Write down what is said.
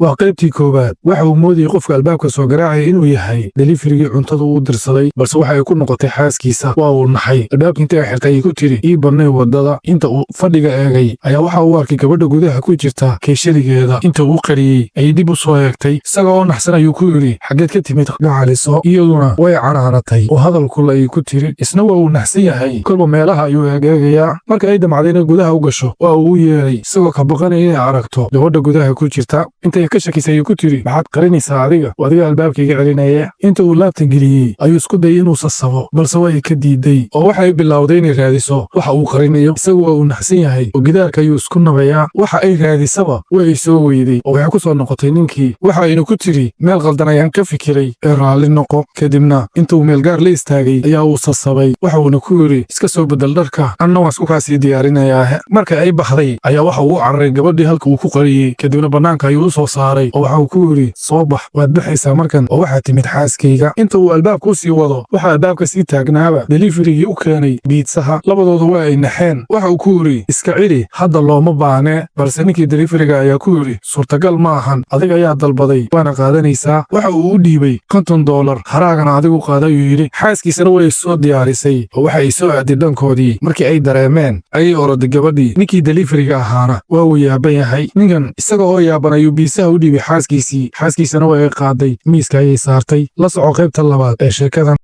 Waa qaybtii koowaad. Waxa uu moodayey qofka albaabka soo garaacaya inuu yahay delivery-gii cuntada uu dirsaday, balse waxa ay ku noqotay xaaskiisa. Waa uu naxay. Albaabka inta ay xirtay ayay ku tiri, "Ii bannay wadada." Inta uu fadhiga eegay ayaa waxa uu arkay gabadha gudaha ku jirta keeshadigeeda. Inta uu qariyey ayay dib u soo eegtay. Isaga oo naxsan ayuu ku yidhi, "Xaggeed ka timid, gacaliso?" Iyaduna way canaanatay oo hadalkula ay ku tiri. Isna waa uu naxsan yahay, kolba meelaha ayuu eegeegayaa. Marka ay damcday inay gudaha u gasho, waa uu u yeeray, isagoo ka baqanaya inay aragto gabadha gudaha ku jirta. Intay ka shakisay ayuu ku tiri, "Maxaad qarinaysaa adiga? Adiga albaabkaiga celinaya." Inta uu laabta geliyey ayuu isku dayay inuu sasabo, balse way ka diiday oo waxay bilowday inay raadiso waxa uu qarinayo. Isagu waa uu naxsan yahay oo gidaarka ayuu isku nabayaa. Waxa ay raadisaba way soo weyday oo waxay ku soo noqotay ninkii. Waxa ayna ku tiri, "Meel qaldan ayaan ka fikiray ee raalli noqo." Kadibna intuu meel gaar la istaagay ayaa uu sasabay. Waxa uuna ku yidhi, "Iska soo bedel dharka, anna waan isku kaasii diyaarinayaahe." Marka ay baxday ayaa waxa uu u cararay gabadhii halka uu ku qariyey. Kadibna bannaanka ayuu u soo saaray oo waxa uu ku yidhi, "Soo bax, waad baxaysaa markan oo waxaa timid xaaskayga." Inta uu albaabka u sii wado, waxaa albaabka sii taagnaaba delivery-gii u keenay pizza-ha. Labadooda waa ay naxeen. Waxa uu ku yidhi, "Iska celi, hadda looma baahne." Balse ninkii delivery-ga ayaa ku yidhi, "Suurtagal ma ahan, adiga ayaa dalbaday, waana qaadanaysaa." Waxa uu u dhiibay $50. "Haraagana adigu qaada," ayuu yidhi. Xaaskiisana way soo diyaarisay oo waxa ay soo aaday dhankoodii. Markii ay dareemeen ayay oroday gabadhii. Ninkii delivery-ga ahaana waa uu yaaban yahay. Ninkan isaga oo yaaban ayuu pizza-ha u dhiibay xaaskiisii. Xaaskiisana way qaaday, miiska ayay saartay. La soco qaybta labaad ee sheekadan.